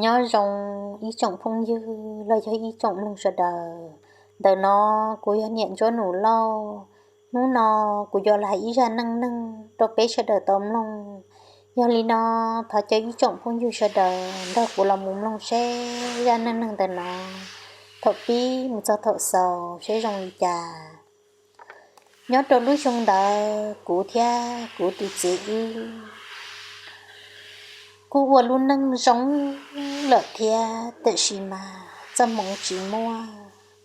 Nyob zoo ib tsoom phooj ywg los yog ib tsoom mloog sawv daws. Ntawm no kuv yog niam Ntsuab Nus Lauj. Hnub no kuv yuav los hais ib zaj neej neeg rau peb sawv daws tau mloog. Yog li no, thov caw ib tsoom phooj ywg sawv daws nrog kuv los mus mloog seb zaj neej neeg ntawm no thaum pib mus txog thaum xaus seb zoo li cas. Nyob rau lub xyoo ntawd kuv thiab kuv tus txiv wb kuj ua lub neej zoo lawm thiab, tiam sis mas txoj hmoov tsis muaj,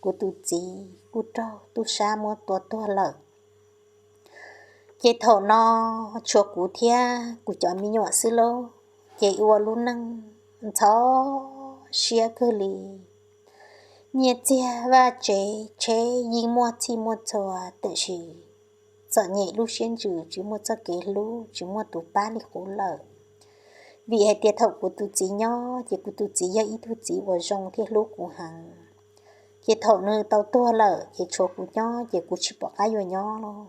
kuv tus txiv kuj raug tub sab muab tua tuag lawm. Ces thaum no tshuav kuv thiab kuv cov me nyuam xwb lauj, ces ua lub neej ntxhov siab kawg li. Nyiaj txiag vaj tsev tsheb yeej muaj txhij muaj txhua, tiam sis txom nyem lub siab ntsws, tsis muaj txoj kev hlub, tsis muaj tus pab li qub lawm. Vim hais tias thaum kuv tus txiv nyob ces kuv tus txiv yog ib tug txiv uas zoo thiab hlub kuv heev. Ces thaum nws tau tuag lawm ces tshuav kuv nyob ces kuv tsis pom qab yuav nyob lauj.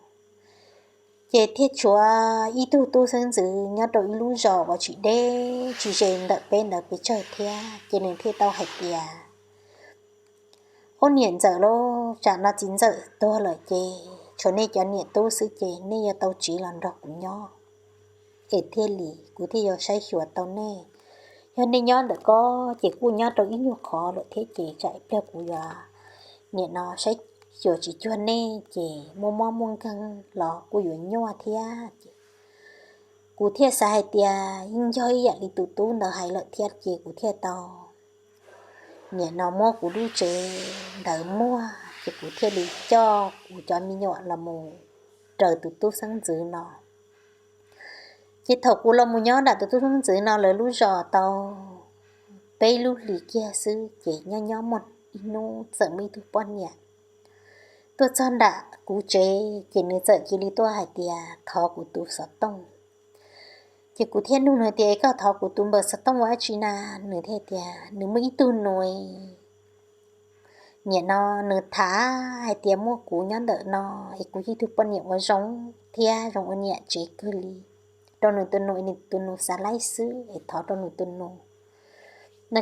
Ces thiaj tshuav ib tug tub xeeb ntxwv nyob rau ib lub zos uas tsis deb tsis ze ntawm peb ntawd pes tsawg thiab, ces nws thiaj tau hais tias, Ub niam ntxawm lauj, tsam no txiv ntxawm tuag lawm ces tshuav nej cov niam tub xwb ces nej yuav tau tsiv los nrog kuv nyob es thiaj li kuv thiaj yuav saib xyuas tau nej. Yog nej nyob ntawm ko ces kuj nyob rau ib nyuag qhov lawm thiab ces tsam ib pliag kuv yuav nim no saib xyuas tsis cuag nej ces muaj mob muaj nkeeg los kuj yuav nyuaj thiab. Ces kuv thiaj xav hais tias yeej yog ib yam li tus tub ntawd hais lawm thiab ces kuv thiaj tau nim no muab kuv lub tsev ntawd muag ces kuv thiaj li coj kuv cov me nyuam los mus raws tus tub xeeb ntxwv no. Ces thaum kuv los mus nyob nram tus tub xeeb ntxwv no lawv lub zos tau peb lub hlis kiag xwb ces nyob nyob muaj ib hnub txawm muaj ib tug poj niam tuaj txog nram kuv tsev ces nws txawm cia li tuaj hais tias thov kuv tus xov tooj. Ces kuv thiaj nug nws tias, Koj thov kuv tus npawb xov tooj ua dab tsi na? Nws thiaj tias nws muaj ib tug nus nim no nws tham hais tias muaj kuv nyob ntawm no es kuv yog ib tug poj niam uas zoo thiab zoo ua niam tsev kawg li, rau nws tus nus es nws tus nus xav laib xwb es thov rau nws tus nus no.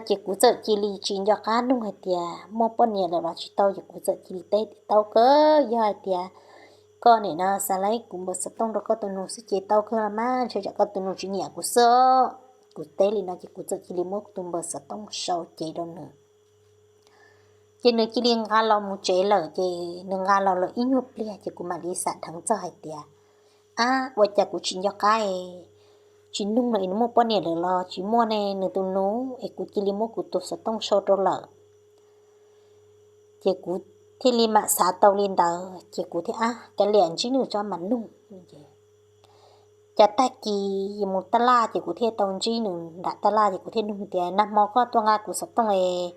Ces kuv txawm cia li tsis nco qab nug hais tias muaj poj niam lawm los tsis tau, ces kuv txawm cia li teb tias, Tau kawg, yog hais tias koj nim no xav laib kuv npawb xov tooj rau koj tus nus xwb ces tau kawg los mas, ntshe tsam koj tus nus tsis nyiam kuv xwb. Kuv teb li no ces kuv txawm cia li muab kuv tus npawb xov tooj sau cev rau nws. Ces nws cia li nqa los mus tsev lawm, ces nws nqa los lawm ib nyuag pliag ces kuv mam li xam dheev txog hais tias, Ab, ua cas kuv tsis nco qab, tsis nug no es nws muaj poj niam lawm los tsis muaj ne, nws tus nus es kuv cia li muab kuv tus xov tooj sau rau lawm. Ces kuv thiaj li mam xav tau li ntawd ces kuv thiaj, Ab, kav liam, ntsib nws tso mam nug. Ces tag kis mus taj laj ces kuv thiaj tau ntsib nws nram taj laj ces kuv thiaj nug tias, Nag hmo koj tuaj nqa kuv xov tooj es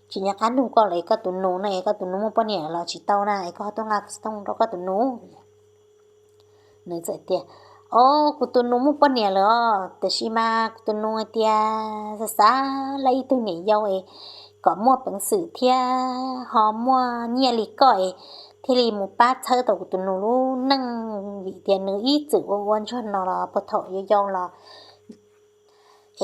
tsis nco qab nug koj lawm, koj tus nus no es koj tus nus muaj poj niam los tsis tau na es koj ho tuaj nqa kuv xov tooj rau koj tus nus? Nws txawm tias, Au, kuv tus nus muaj poj niam lawm os, tiam sis mas kuv tus nus hais tias xav xav laib ib tug niam yau es kom muaj peev xwm thiab ho muaj nyiaj li koj es thiaj li mus pab txhawb tau kuv tus nus lub neej, vim tias nws ib txwm ua ua ntsuag no los puag thaum yau yau los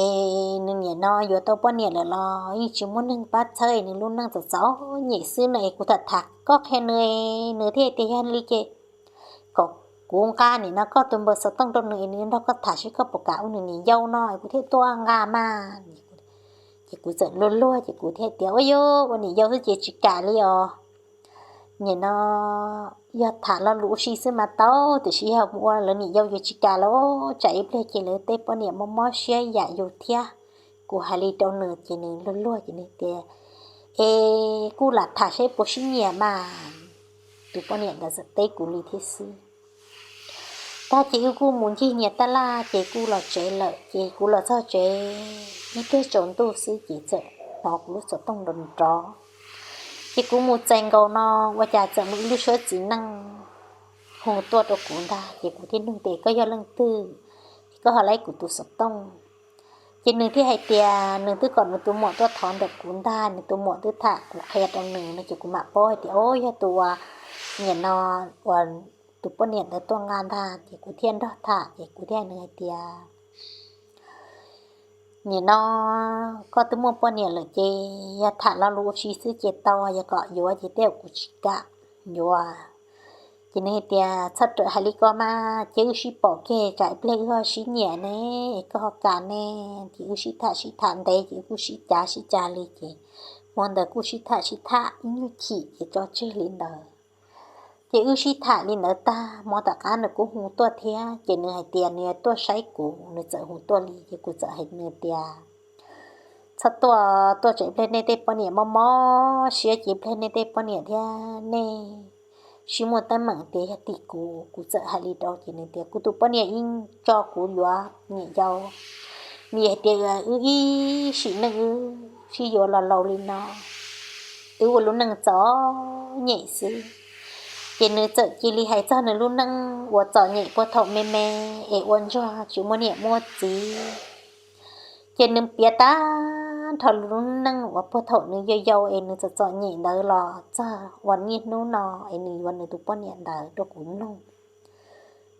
es nws nim no yuav tau poj niam lawm los yeej tsis muaj neeg pab txhawb es nws lub neej txom txom nyem xwb no es kuv tham tham koj qhia nws, nws thiaj tias yog li ces kom kuv nqa nim no koj tus npawb xov tooj rau nws es nws nrog koj tham seb koj puas kam ua nws niam yau no es kuv thiaj tuaj nqa mas. Ces kuv txawm luag luag ces kuv thiaj tias, Ua yog ua niam yau xwb ces tsis kam li os. Nim no yog tham lo lus ua si xwb mas tau, tiam sis yog mus ua lawv niam yau ces tsis kam lawm, tsam ib pliag ces lawv tej poj niam mob mob siab yam yus thiab. Kuv hais li rau nws ces nws luag luag ces nws tias, Es kuj lam tham seb puas sib nyiam mas. Tus poj niam ntawd txawm teb kuv li thiab xwb. Tag ces wb kuj mus ncig nyias taj laj ces kuj los tsev lawm ces kuv los txog tsev ib pliag tsaus ntuj xwb ces txawm hnov kuv lub xov tooj nrov nrov. Ces kuv mus txais nkaus no ua cas txawm muaj ib lub suab txiv neej hu tuaj rau kuv ntag ces kuv thiaj nug tias, Koj yog leej twg es koj ho laib kuv tus xov tooj? Ces nws thiaj hais tias nws twb kom nws tus muam tuaj thov ntawm kuv ntag, nws tus muam twb tham kuv qhia rau nws no ces kuv mam paub hais tias, Au, yog tus uas nim no uas tus poj niam ntawd tuaj nqa ntag. Ces kuv thiaj nrog tham ces kuv thiaj nws hais tias, Nim no koj twb muaj poj niam lawm ces yog tham lo lus ua si xwb ces tau, yog kom yuav ces tej zaum kuv tsis kam yuav. Ces nws hais tias txhob rawm hais li ko mas, ces wb sib pom kiag tsam ib pliag wb ho sib nyiam ne, koj ho kam ne. Ces wb sib tham sib tham ntev ces wb kuj sib cav sib cav li ces hmo ntawd kuj sib tham sib tham ib nyuag chim ces tso tseg li ntawd. Ces wb sib tham li ntawd tag, hmo tom qab nws kuj hu tuaj thiab, ces nws hais tias nws yuav tuaj saib kuv, nws txawm hu tuaj li ces kuv txawm hais nws tias txhob tuaj, tuaj tsam ib pliag nej tej poj niam mob mob siab, ces ib pliag nej tej poj niam thiab nej sib muaj teeb meem tias yog tim kuv. Kuv txawm hais li rau ces nws tias kuv tus poj niam yeej tso kuv yuav niam yau, vim hais tias wb ib sim neej wb sib yuav los laus li no, wb ua lub neej txom nyem xwb. Ces nws txawm cia li hais txog nws lub neej uas txom nyem puag thaum me me es ua ntsuag tsis muaj niam muaj txiv. Ces nws piav tag nrho lub neej uas puag thaum nws yau yau es nws txom txom nyem ntawd los txog ua niaj hnub no es nws yuav nws tus poj niam ntawd rau kuv mloog.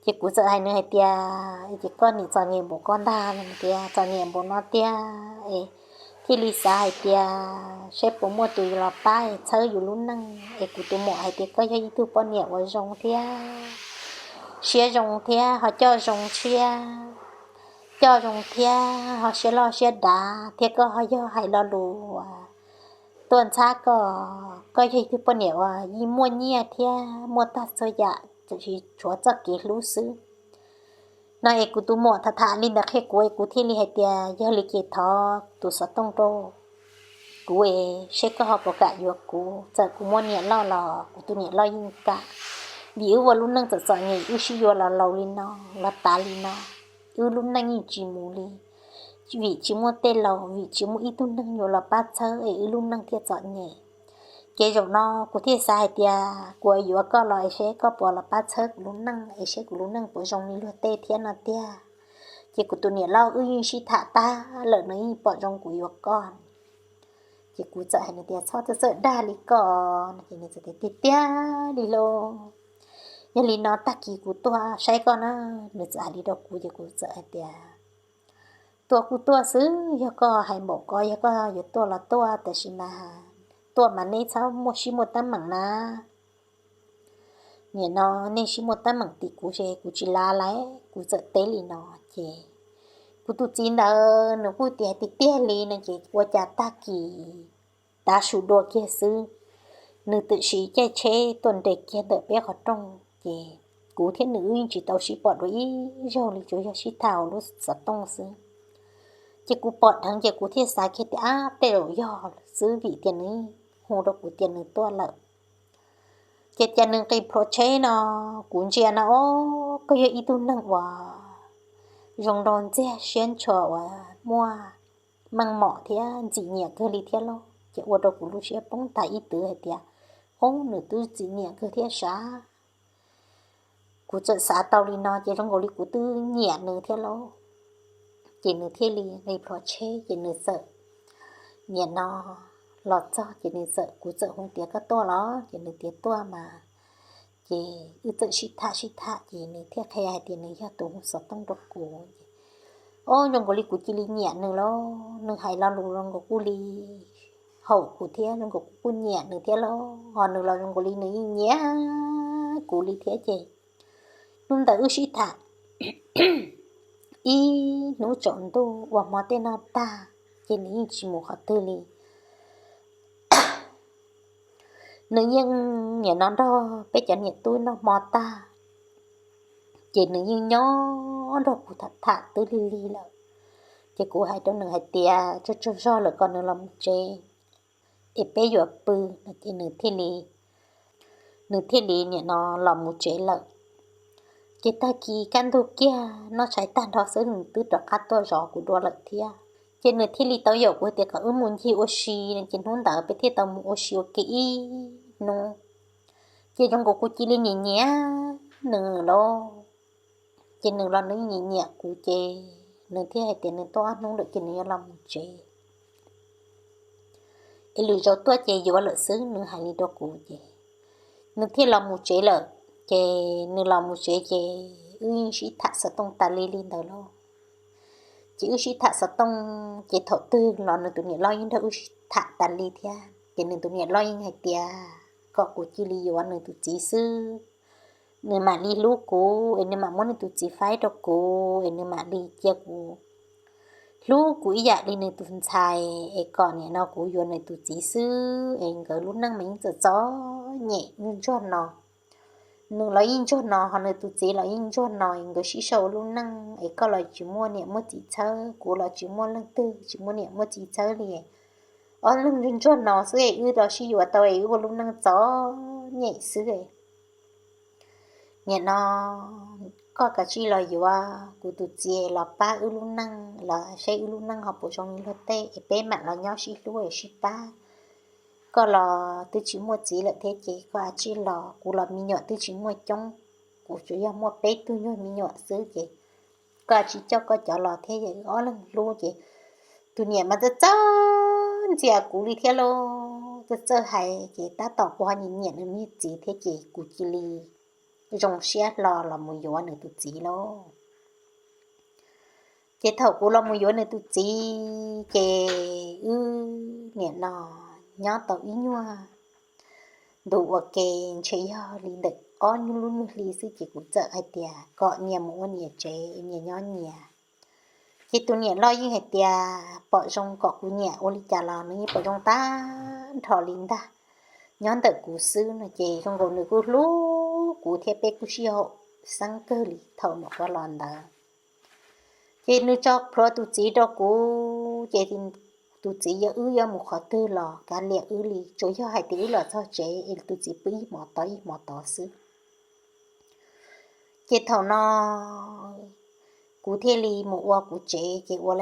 Ces kuv txawm hais nws hais tias ces koj niam txom nyem npaum koj ntag, tias txom nyem npaum no tiag es thiaj li xav hais tias saib puas muaj tus los pab es txhawb yus lub neej. Es kuv tus muam hais tias koj yog ib tug poj niam uas zoo thiab siab zoo thiab ho coj zoo siab, coj zoo thiab ho siab loj siab dav thiab koj ho yog hais lo lus tuaj ntxhab koj, koj yog ib tug poj niam uas yeej muaj nyiaj thiab muaj tag txhua yam, tiam sis tshuav txoj kev hlub xwb. No es kuv tus muam tham tham li ntawd qhia kuv es kuv thiaj li hais tias yog li ces thov tus xov tooj rau kuv es seb koj ho puas kam yuav kuv. Txawm kuv muaj niam loj los kuv tus niam loj yeej kam, vim wb ua lub neej txom txom nyem wb sib yuav los laus li no, los tas li no, wb lub neej yeej tsis mus li, vim tsis muaj tej laus, vim tsis muaj ib tug neeg yuav los pab txhawb es wb lub neej thiaj txom nyem. Ces zaum no kuv thiaj xav hais tias kuv yuav koj los es seb koj puas los pab txhawb kuv lub neej es seb kuv lub neej puas zoo li luag tej thiab no tiag. Ces kuv tus niam loj wb yeej sib tham tag lawm, nws yeej pom zoo kuv yuav koj. Ces kuv txawm hais nws tias txhob txawj txawj dag li koj no, ces nws txawm tias tiag tiag li lauj, yog li no tag kis kuv tuaj saib koj na. Nws txawm hais li rau kuv ces kuv txawm hais tias tuaj kuj tuaj xwb, yog koj hais npaum ko, yog koj yuav tuaj los tuaj, tab sis mas tuaj mas nej txhob muaj sib muaj teeb meem na. Nim no nej sib muaj teeb meem tim kuv ces kuv tsis lav lawm. Kuv txawm teb li no ces kuv tus txiv ntawd nws kuj tias tiag tiag li no ces ua cas tag kis tav su dua kiag xwb, nws twb siv caij tsheb tuaj nres kiag ntawm peb qhov rooj ces kuv thiab nws wb yeej tsis tau sib pom dua ib zaug li, tsuas yog sib tham hauv lub xov tooj xwb. Ces kuv pom dheev ces kuv thiaj xav kiag tias ab tej zaum yog xwb vim tias nws hu rau kuv tias nws tuaj lawm. Ces cas nws nqis plhuav tsheb no, kuv ntsia no ob koj yog ib tug neeg uas zoo nraug ntxiag siab ntshua uas muaj meej mom thiab ntxim nyiam kawg li thiab lauj. Ces ua rau kuv lub siab poob tas ib tw hais tias ob nws twb ntxim nyiam kawg thiab sav. Kuv txawm xav tau li no ces zoo nkaus li kuv twb nyiam nws thiab lauj. Ces nws thiaj li nqis plhuav tsheb ces nws txawm nim no los txog ces nws txawm, kuv txawm hu tias koj tuaj los, ces nws tias tuaj mas. Ces wb txawm sib tham sib tham ces nws thiaj qhia hais tias nws yog tus hu xov tooj rau kuv ces ob zoo nkaus li kuv cia li nyiam nws lauj. Nws hais lo lus zoo nkaus kuj li haum kuv thiab zoo nkaus kuv kuj nyiam nws thiab lauj, ho nws los zoo nkaus li nws yeej nyiam kuv li thiab ces hnub ntawd wb sib tham ib hnub tsaus ntuj ua hmo tej noj tag ces nws yeej tsis mus qhov twg li. Nws yeej nim no nrog peb cov niam tub noj hmo tag ces nws yeej nyob nrog kuv tham tham twb lig lig lawm. Ces kuv hais rau nws hais tias tsaug tsaug zog lawm kom nws los mus tsev es peb yuav pw no ces nws thiaj li, nws thiaj li nim no los mus tsev lawm. Ces tag kis kaj ntug kiag noj tshais tag nrho xwb nws twb rov qab tuaj zov kuv dua lawm thiab. Ces nws thiaj li tau yaum kuv tias kom wb mus ncig ua si no ces hnub ntawd peb thiaj tau mus ua si ua ke ib hnub. Ces zoo nkaus kuv cia li nyiam nyiam nws lauj. Ces nws los nws nyiam nyiam kuv ces nws thiaj hais tias nws tuaj ob hnub lawm ces nws yuav los mus tsev es lwm zaus tuaj ces yuav lawm xwb, nws hais li rau kuv ces nws thiaj los mus tsev lawm. Ces nws los mus tsev ces wb yeej sib tham xov tooj tas li li ntawd lauj. Ces wb sib tham xov tooj, ces thaum twg los nws tus niam loj yeej nrog wb sib tham tas li thiab. Ces nws tus niam loj yeej hais tias kom kuv cia li yuav nws tus txiv xwb, nws mam li hlub kuv es nws mam muab nws tus txiv faib rau kuv es nws mam li cia kuv hlub kuv ib yam li nws tus ntxhais, es kom nim no kuv yuav nws tus txiv xwb es nkawd lub neej mas yeej txom txom nyem ntsuag no. Nws los yeej ntsuag no, ho nws tus txiv los yeej ntsuag no, nkawd sib sau ua lub neej es koj los tsis muaj niam muaj txiv txhawb, kuv los tsis muaj leej twg, tsis muaj niam muaj txiv txhawb li. Ob leeg ntsuag no xwb es wb los sib yuav tau es wb ua lub neej txom nyem xwb. Nim no koj kav tsij los yuav kuv tus txiv los pab wb lub neej, los saib wb lub neej ho puas zoo li luag tej es peb mam los nyob sib hlub es sib pab. Koj los twb tsis muaj txiv lawm thiab ces koj kav tsij los, kuv los me nyuam twb tsis muaj coob, kuv tsuas yog muaj peb tug nyuag me nyuam xwb ces koj kav tsij coj koj cov los thiab, yog wb ob leeg hlub ces. Tus niam mas txawj txawj ntxias kuv li thiab lauj, txawj txawj hais ces tab tom kuv ho nyiam nyiam nws niag txiv thiab ces kuv cia li zoo siab hlo los mus yuav nws tus txiv lauj. Ces thaum kuv los mus yuav nws tus txiv ces wb nim no nyob tau ib nyuag ntu ua ke, ntshe yog li ntawm ob nyuag lub nyuag hli xwb ces kuv txawm hais tias kom nyias mus ua nyias tsev, nyias nyob nyias. Ces tus niam loj yeej hais tias pom zoo kom kuv nyiam ua li cas los nws yeej pom zoo tag nrho li ntag, nyob ntawm kuv xwb no ces zoo nkaus nws kuj hlub kuv thiab peb kuj sib haum xeeb kawg li thaum nyuam qhuav los ntawd. Ces nws tso plhuav tus txiv rau kuv ces tus txiv yog wb yuav mus qhov twg los kav liam wb li, tsuas yog hais tias wb los txog tsev es tus txiv pw ib hmos tod ib hmos tod xwb. Ces thaum no kuv thiaj li mus ua kuv tsev, ces ua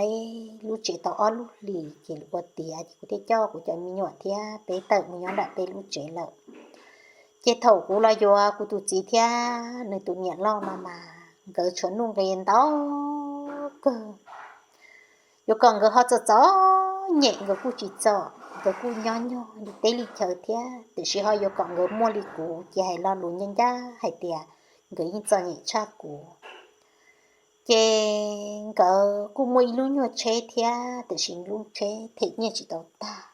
lub tsev tau ob lub hlis ces ua tiav ces kuv thiaj coj kuv cov me nyuam thiab peb tawm mus nyob nram peb lub tsev lawm. Ces thaum kuv los yuav kuv tus txiv thiab nws tus niam loj no mas nkawd tshuav nuj nqi ntau kawg. Yuav kom nkawd ho txom txom nyem nkawd kuj tsis txom, nkawd kuj nyob nyog li teb li chaw thiab, tiam sis ho yuav kom nkawd muaj li kuv ces hais lo lus ncaj ncaj hais tias nkawd yeej txom nyem tshaj kuv. Ces nkawd kuj muaj ib lub nyuag tsheb thiab, tiam sis lub tsheb them nyiaj tsis tau tag.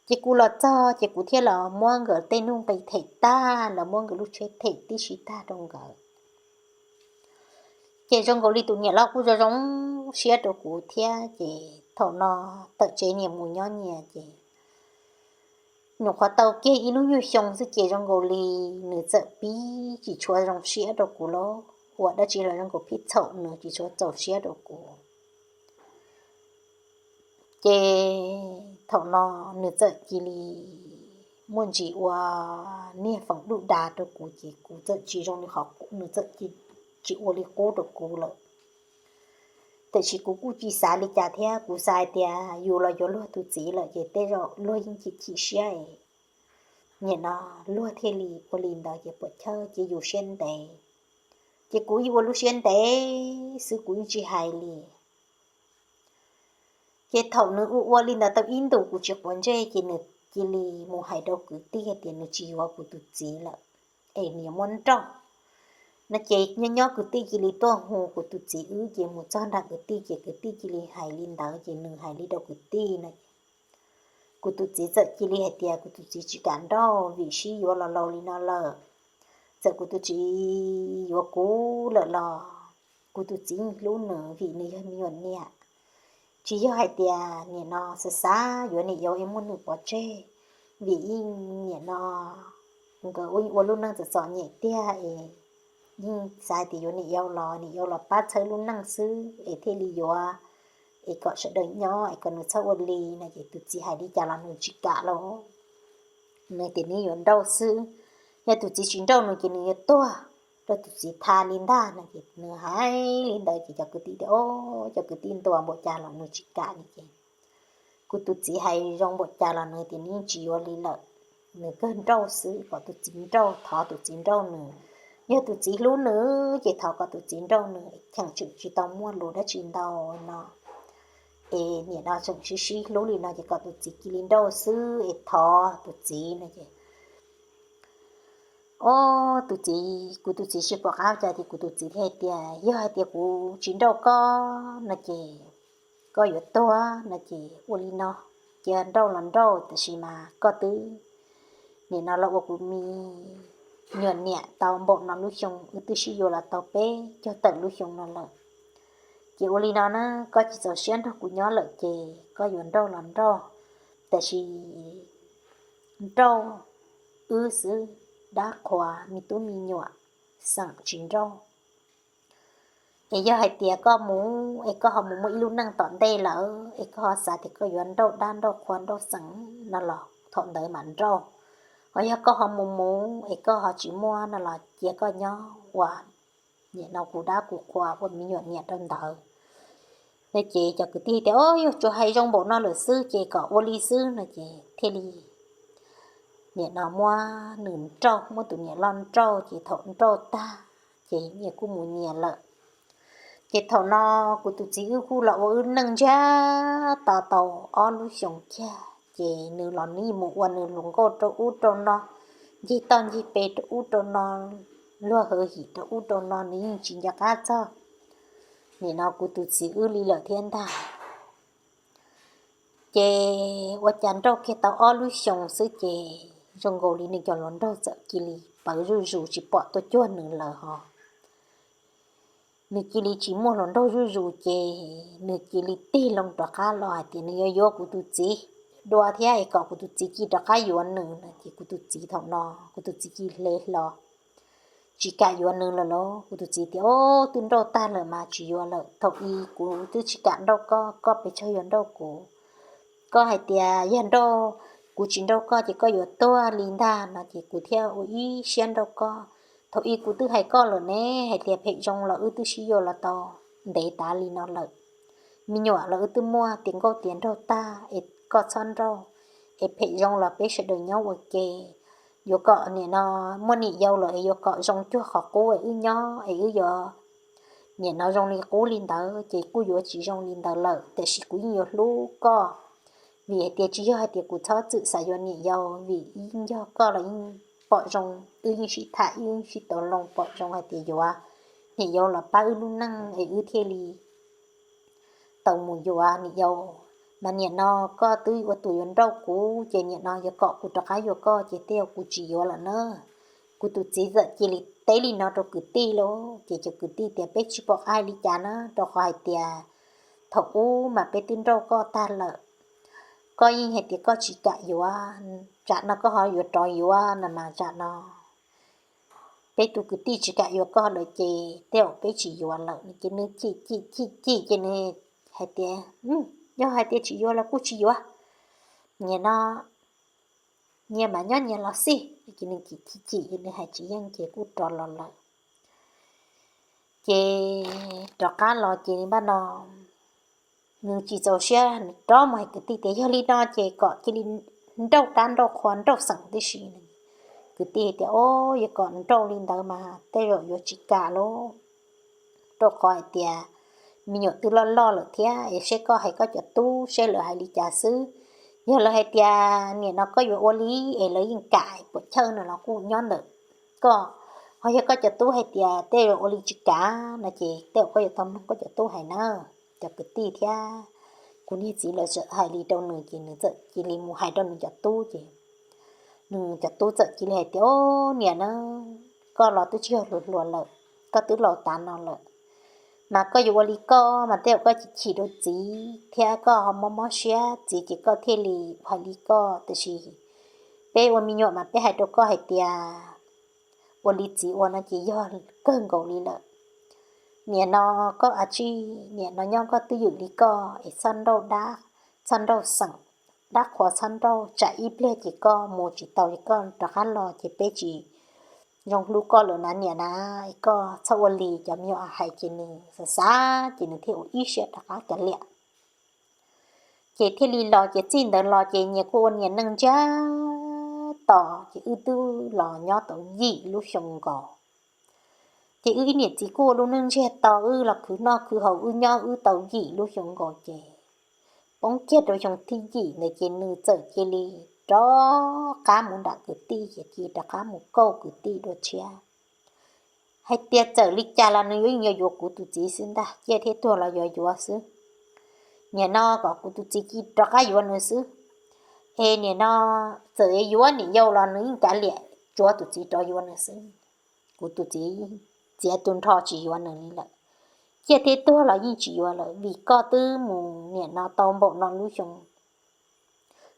Ces kuv los txog ces kuv thiaj los muab nkawd tej nuj nqi them tag, los muab nkawd lub tsheb them tib si tag rau nkawd. Ces zoo nkaus li tus niam loj kuj zoo zoo siab rau kuv thiab, ces thaum no tawm tsev nyias mus nyob nyias ces nyuam qhuav tau kiag ib lub nyuag xyoo xwb ces zoo nkaus li nws txawm pib tsis tshua zoo siab rau kuv lauj, ua dab tsi los zoo nkaus pib txhaum nws tsis tshua txaus siab rau kuv. Ces thaum no nws txawm cia li muaj ntsis ua niag foom duj da rau kuv ces kuv txawm tsis zoo li qhov nws txawm tsis ua li qub rau kuv lawm. Tiam sis kuv kuj tsis xav li cas thiab, kuv xav hais tias yus los yuav luag tus txiv lawm ces tej zaum luag yeej chim chim siab es nim no luag thiaj li ua li ntawd ces puas chawj ces yus siab ntev. Ces kuv yeej ua lub siab ntev xwb kuv yeej tsis hais li. Ces thaum nws ua ua li ntawd tau ib ntus kuv tsis quav ntsej ces nws cia li mus hais rau kwv tij hais tias nws tsis yuav kuv tus txiv lawm, es nws yuav muab nrauj no ces nyob nyob kwv tij cia li tuaj hu kuv tus txiv wb ces mus txog nram kwv tij ces kwv tij cia li hais li ntawd ces nws hais li rau kwv tij no. Kuv tus txiv txawm cia li hais tias kuv tus txiv tsis kam nrauj vim sib yuav los laus li no lawm. Txawm kuv tus txiv yuav kuv lawm los kuv tus txiv yeej hlub nws vim nws yog me nyuam niam. Tsis yog hais tias nim no xav xav yuav niam yau es muab nws pov tseg, vim yeej nim no nkawd ua lub neej txom txom nyem tiag es yeej xav hais tias yuav niam yau los niam yau los pab txhawb lub neej xwb es thiaj li yuav, es kom sawv daws nyob es kom nws txhob ua li no ces tus txiv hais li cas los nws tsis kam lauj. Nws tias nws yuav nrauj xwb, yog tus txiv tsis nrauj nws ces nws yuav tuag rau tus txiv tha li ntag no ces nws hais li ntawd ces cov kwv tij tias o, cov kwv tij ntuas npaum cas los nws tsis kam li ces kuv tus txiv hais zoo npaum cas los nws tias nws yeej tsis yuav li lawm. Nws kawg nrauj xwb, kom tus txiv nrauj, thov tus txiv nrauj nws. Yog tus txiv hlub nws ces thov kom tus txiv nrauj nws, cheem tsum tsis tau muaj lus dab tsi ntau no. Es nim no tseem sib sib hlub li no ces kom tus txiv cia li nrauj xwb es thov tus txiv no ces Ob, tus txiv, kuv tus txiv sib pom qab cas ces kuv tus txiv thiaj hais tias, yog hais tias kuv tsis nrauj koj no ces koj yuav tuag no ces ua li no, cia nrauj los nrauj, tiam sis mas koj twb nim no los ua kuv me nyuam niam tau npaum no lub xyoo, wb twb sib yuav los tau peb caug tawm lub xyoo no lawm. Ces ua li no na, koj tsis txaus siab nrog kuv nyob lawm ces koj yuav nrauj los nrauj, tiam sis nrauj wb xwb, dab qhuas me tub me nyuam xeem tsis nrauj. Es yog hais tias koj mus es koj ho mus muaj ib lub neej tom ntej lawm es koj ho xav tias koj yuav nrauj dab nrauj qhua nrauj xeem no los thaum ntawd mam nrauj. Ho yog koj ho mus mus es koj ho tsis muaj no los cia koj nyob ua nim no kuv dab kuv qhua ua me nyuam niam rau ntawd. No ces cov kwv tij tias, o, yog tsuas hais zoo npaum no lawm xwb ces kom ua li xwb no ces thiaj li nim no muab nws nrauj, muab tus niam loj nrauj, ces thaum nrauj tag ces nyias kuj mus nyias lawm. Ces thaum no kuv tus txiv wb kuj los ua wb neej ntsiag to tau ob lub xyoos kiag ces nws los nws mus ua nws hluas nkauj rau ub rau no, ncig toj ncig pes rau ub rau no, luag hwj him rau ub rau no, nws yeej tsis nco qab txog nim no kuv tus txiv wb li lawm thiab ntag. Ces ua cas nrauj kiag tau ob lub xyoos xwb ces zoo nkaus li nws cov hluas nraug txawm cia li pawv zuj zus tsis pom tuaj cuag nws lawm hos. Nws cia li tsis muaj hluas nraug zuj zus ces nws cia li tig loo rov qab los hais tias nws yuav yuav kuv tus txiv dua thiab es kom kuv tus txiv cia rov qab yuav nws no ces kuv tus txiv thaum no, kuv tus txiv cia hle hlo, tsis kam yuav nws lawm lauj. Kuv tus txiv tias, o, twb nrauj tag lawm mas tsis yuav lawm, thaum i kuv twb tsis kam nrauj koj, koj pes tsawg yuav nrauj kuv. Koj hais tias yog nrauj, kuv tsis nrauj koj ces koj yuav tuag li ntag no ces kuv thiaj ua ib siab nrauj koj. Thaum i kuv twb hais koj lawm ne, hais tias phem zoo los wb twb sib yuav los tau ntev tas li no lawm, me nyuam los wb twb muaj tiav nkauj tiav nraug tag es koj txhob nrauj, es phem zoo los peb sawv daws nyob ua ke. Yuav kom nim no muaj niam yau lawm es yuav kom zoo cuag qhov qub es wb nyob es wb yuav nim no zoo li qub li ntawd ces kuj yuav tsis zoo li ntawd lawm, tiam sis kuv yeej yuav hlub koj. Vim hais tias tsis yog hais tias kuv txhob txwm xav yuav niam yau, vim yeej yog koj los yeej pom zoo, wb yeej sib tham, wb yeej sib tau loo pom zoo hais tias yuav niam yau los pab wb lub neej es wb thiaj li tau mus yuav niam yau. Mas nim no koj twb ua tus yuav nrauj kuv ces nim no yog kom kuv rov qab yuav koj ces tej zaum kuv tsis yuav lawm na. Kuv tus txiv txawm cia li teb li no rau kwv tij lauj, ces cov kwv tij tias peb tsis pom qab hais li cas na, rau qhov hais tias thaum ub mas peb twb nrauj koj tag lawm, koj yeej hais tias koj tsis kam yuav, tsam no koj ho yuav rov yuav no mas tsam no peb tus kwv tij tsis kam yuav koj lawm ces tej zaum peb tsis yuav lawm no ces nws chim chim chim chim ces nws hais tias, yog hais tias tsis yuav los kuj tsis yuav, nim no nyias mam nyob nyias los xij. Ces nws chim chim chim ces nws hais tsis yeej ces kuj rov los lawm. Ces rov qab los ces npaj no nws tsis txaus siab, nws rov mus hais kwv tij tias yog li no ces kom cia li nrauj dab nrauj qhua nrauj xeem tib si. Kwv tij tias, o, yog kom nrauj li ntawd mas tej zaum yuav tsis kam lauj, rau qhov hais tias me nyuam twb loj loj lawm thiab es seb koj hais koj cov tub seb lawv hais li cas xwb. Yog lawv hais tias nim no koj yuav ua li es lawv yeej kam, puam chawj no los kuj nyob ntawm koj, ho yog koj cov tub hais tias tej zaum ua li tsis kam no ces tej zaum koj yuav tau mloog koj cov tub hais na. Cov kwv tij thiab kuv niag txiv lawv txawm hais li rau nws ces nws txawm cia li mus hais rau nws cov tub ces nws cov tub txawm cia li hais tias, o, niam na, koj los twb tsis yog hluas hluas lawm, koj twb laus tas no lawm, mas koj yuav ua li koj mas tej zaum koj chim chim rau txiv thiab koj ho mob mob siab txiv ces koj thiaj li hais li koj, tiam sis peb ua me nyuam mas peb hais rau koj hais tias ua li txiv ua no ces yog kawg nkaus li lawm. Nim no koj a tsij, nim no nyob koj twj ywm li koj es txhob nrauj dab, txhob nrauj xeem, dab qhuas txhob nrauj, tsam ib pliag ces koj mus tsis tau ces koj rov qab los ces peb tsis zoo hlub koj lawm na niam na. Koj txhob ua li. Cov me nyuam hais ces nws xav xav ces nws thiaj ua ib siab rov qab kav liam. Ces thiaj li los ces txij ntawd los ces nyias kuj ua nyias neej ntsiag to, ces wb twb los nyob tau yim lub xyoo nkaus. Ces wb ib niam txiv kuj ua lub neej ntsiag to, wb los khwv noj khwv haus, wb nyob wb tau yim lub xyoo nkaus ces poob kiag rau xyoo thib yim ntawd ces nws txawm cia li rov qab mus nram kwv tij ces cia rov qab mus kauj kwv tij dua tshiab. Hais tias txawm li cas los nws yuav yeej yuav yuav kuv tus txiv xwb ntag, ciaj thiab tuag los yuav yuav xwb. Nim no kom kuv tus txiv cia rov qab yuav nws xwb, es nim no txawm yuav niam yau los nws yeej kav liam tsuav tus txiv rov yuav nws xwb. Kuv tus txiv txiav tu nrho tsis yuav nws li lawm, ciaj thiab tuag los yeej tsis yuav lawm, vim koj twb mus nim no tau npaum no lub xyoo,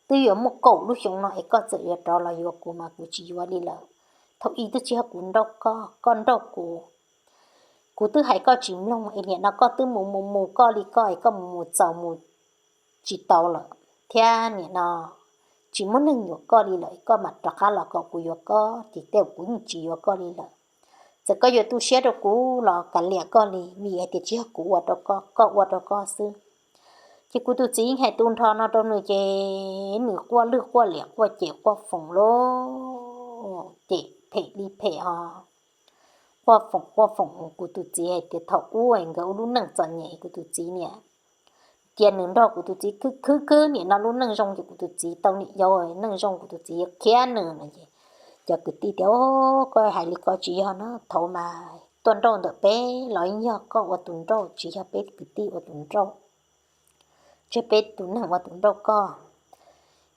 twb yuav muaj kaum lub xyoo no es koj txawm yuav rov los yuav kuv mas kuv tsis yuav li lawm. Thaum ub twb tsis yog kuv nrauj koj, koj nrauj kuv. Kuv twb hais koj tsis mloog es nim no koj twb mus mus mus koj li koj es koj mus mus txaus mus tsis tau lawm thiab nim no tsis muaj neeg yuav koj li lawm, koj mam rov qab los kom kuv yuav koj ces tej zaum kuv yeej tsis yuav koj li lawm. Txawm koj yuav tu siab rau kuv los kav liam koj li, vim hais tias tsis yog kuv ua rau koj, koj ua rau koj xwb. Ces kuv tus txiv yeej hais tu nrho no rau nws ces nws quaj lwj quaj liam quaj cem quaj foom lawm, ces phem li phem os. Quaj foom quaj foom, kuv tus txiv hais tias thaum ub nkawd ua lub neej txom nyem, kuv tus txiv niam cia nws nrog kuv tus txiv khwb khwb khwb nim no lub neej zoo ces kuv tus txiv tau niam yau neej zoo, kuv tus txiv yuav khiav nws no ces cov kwv tij tias, Koj hais li ko tsis yog na, thaum mas tuaj nrauj ntawm peb los yog koj ua tus nrauj, tsis yog peb kwv tij ua tus nrauj, tsis yog peb tus neeg ua tus nrauj koj.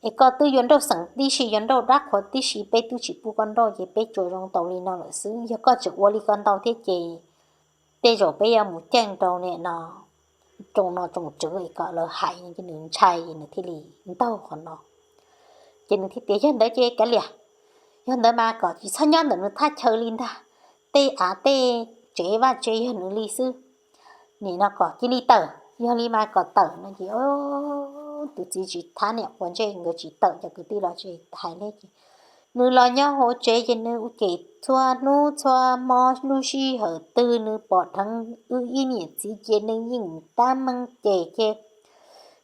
Es koj twb yuav nrauj xeem tib si, yuav nrauj dab qhuas tib si, peb twb tsis pub koj nrauj ces peb tsuas zoo tau li no lawm xwb. Yog koj tseem ua li ko ntau thiab ces tej zaum peb yuav mus ceeb rau nim no tsoom no tsoom tswv es kom lawv hais, ces nws ntshai nws thiaj li ntaug qhov no. Ces nws thiaj tias, Yog ntawd ces kav liam, yog ntawd mas kom tsis txhob nyob ntawm nws thaj chaw li ntag, tej av tej tsev vaj tsev yog nws li xwb. Nim no kom cia li tawm, yog li mas kom tawm no ces tus txiv tsis thab niam quav ntsej, nkawd tsis tawm, cov kwv tij los tsis hais li ces nws los nyob hauv tsev ces nws ua ces txhua hnub txhua hmo lub sij hawm twg nws pom dheev wb ib niam txiv ces nws yeej tab meeg ces ces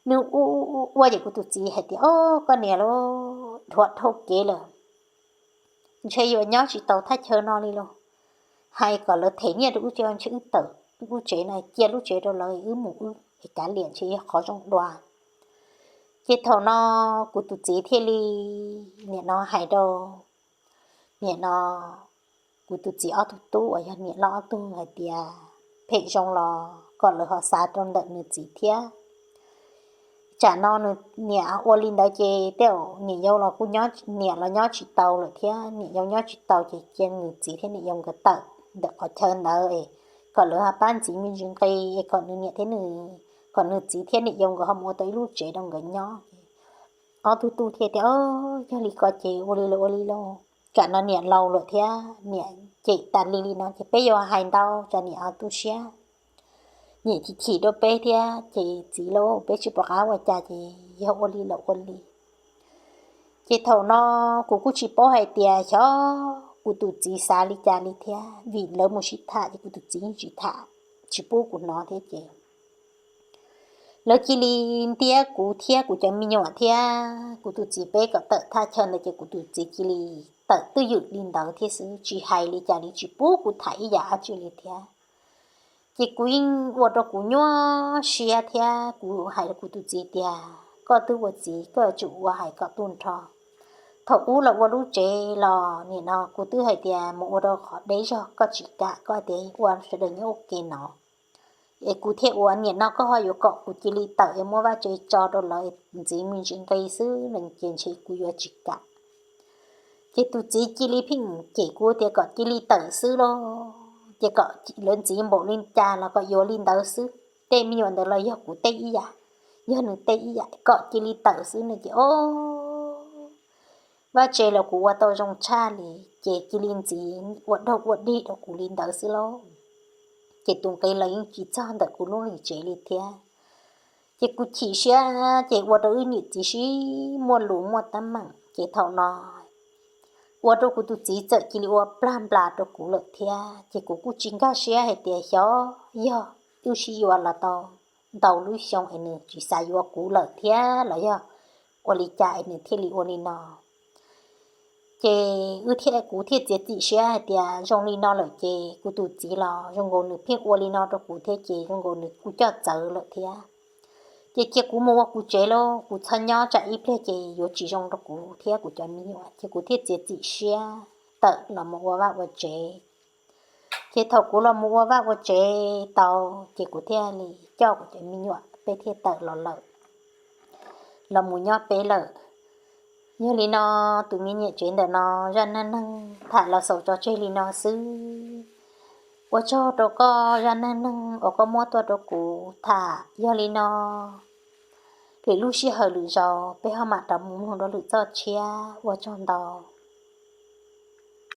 nws ua ua ua ces kuv tus txiv hais tias, Au, koj niam lauj, dhuav dhau kev lawm, ntshe yuav nyob tsis tau thaj chaw no li lauj. Hais kom lawv them nyiaj rau wb ces ntshe wb tawm lub tsev no, cia lub tsev rau lawv, wb mus wb es kav liam ntshe yog qhov zoo dua. Ces thaum no kuv tus txiv thiaj li nim no hais rau nim no kuv tus txiv ob tug tub uas yog niam loj ob tug hais tias phem zoo los kom lawv ho xav rau ntawm nws txiv thiab. Tsam no nws niam ua li ntawd ces tej zaum niam yau los kuj nyob, niam los nyob tsis tau lawm thiab, niam yau nyob tsis tau ces cia nws txiv thiab niam yau nkawd tawm ntawm qhov chaw ntawd es kom lawv ho pab ntxiv me ntsis nqi es kom nws niam thiab nws, kom nws txiv thiab niam yau nkawd ho mus ua tau ib lub tsev rau nkawd nyob. Ob tug tub thiaj tias, Yog li ko ces ua li los ua li lauj, tsam no niam laus lawm thiab niam cem tas li li no ces peb yuav hais ntau tsam niam ho tu siab, niam chim chim rau peb thiab ces txiv lauj, peb tsis pom qab ua cas ces yog ua li los ua li. Ces thaum no kuv kuj tsis paub hais tias xyov kuv tus txiv xav li cas li thiab, vim lawv mus sib tham ces kuv tus txiv yeej tsis tham, tsis pub kuv hnov thiab ces lawv cia li ntiab kuv thiab kuv cov me nyuam thiab kuv tus txiv peb kom tawm thaj chaw ntawd ces kuv tus txiv cia li tawm twj ywm li ntawd thiab xwb, tsis hais li cas li, tsis pub kuv tham ib yam dab tsi li thiab. Ces kuv yeej ua rau kuv nyuaj siab thiab kuv hais rau kuv tus txiv tias, Koj twb ua txiv koj yuav tsum ua hais kom tu nrho. Thaum ub los ua lub tsev los nim no kuv twb hais tias mus ua rau qhov deb zog, koj tsis kam, koj hais tias ua sawv daws nyob ua ke no es kuv thiaj ua. Nim no koj ho yuav kom kuv cia li tawm es muab vaj tsev tso rau lawv ntxiv me ntsis nqi xwb no ces ntshe kuv yuav tsis kam. Ces tus txiv cia li pheej cem kuv tias kom cia li tawm xwb lauj, ces kom lawv ntxiv npaum li cas los kom yuav li ntawd xwb, tej me nyuam ntawd los yog kuv tej ib yam, yog nws tej ib yam, kom cia li tawm xwb no ces o, vaj tsev los kuv ua tau zoo tshaj li, ces cia li ntxiv ua dog ua dig rau kuv li ntawd xwb lauj. Ces tus nqi los yeej tsis txog ntawm kuv lub lim tsev li thiab. Ces kuv chim siab ces ua rau wb niam txiv sib muaj lus muaj teeb meem, ces thaum no ua rau kuv tus txiv txawm cia li ua plag nplas rau kuv lawm thiab. Ces kuv kuj tsis nkag siab hais tias xyov yog wb sib yuav los tau ntau lub xyoo es nws tsis xav yuav kuv lawm thiab los yog ua li cas es nws thiaj li ua li no. Ces wb thiaj, kuv thiaj txiav txim siab hais tias zoo li no lawm ces kuv tus txiv los zoo nkaus nws pheej ua li no rau kuv thiab ces zoo nkaus nws kuj coj txawv lawm thiab. Ces cia kuv mus ua kuv tsev lauj, kuv txhob nyob tsam ib pliag ces yuav tsis zoo rau kuv thiab kuv cov me nyuam. Ces kuv thiaj txiav txim siab tawm los mus ua vaj ua tsev. Ces thaum kuv los mus ua vaj ua tsev tau, ces kuv thiaj li coj kuv cov me nyuam peb thiaj tawm los lawm, los mus nyob peb lawm. Yog li no, tus me niam tsev ntawm no, zaj neej neeg tham los xaus tso tseg li no xwb. Ua tsaug rau koj zaj neej neeg uas koj muab tuaj rau kuv tham. Yog li no, lwm lub sij hawm lwm zaus peb ho mam rov mus mloog dua lwm txoj tshiab. Ua tsaug ntau.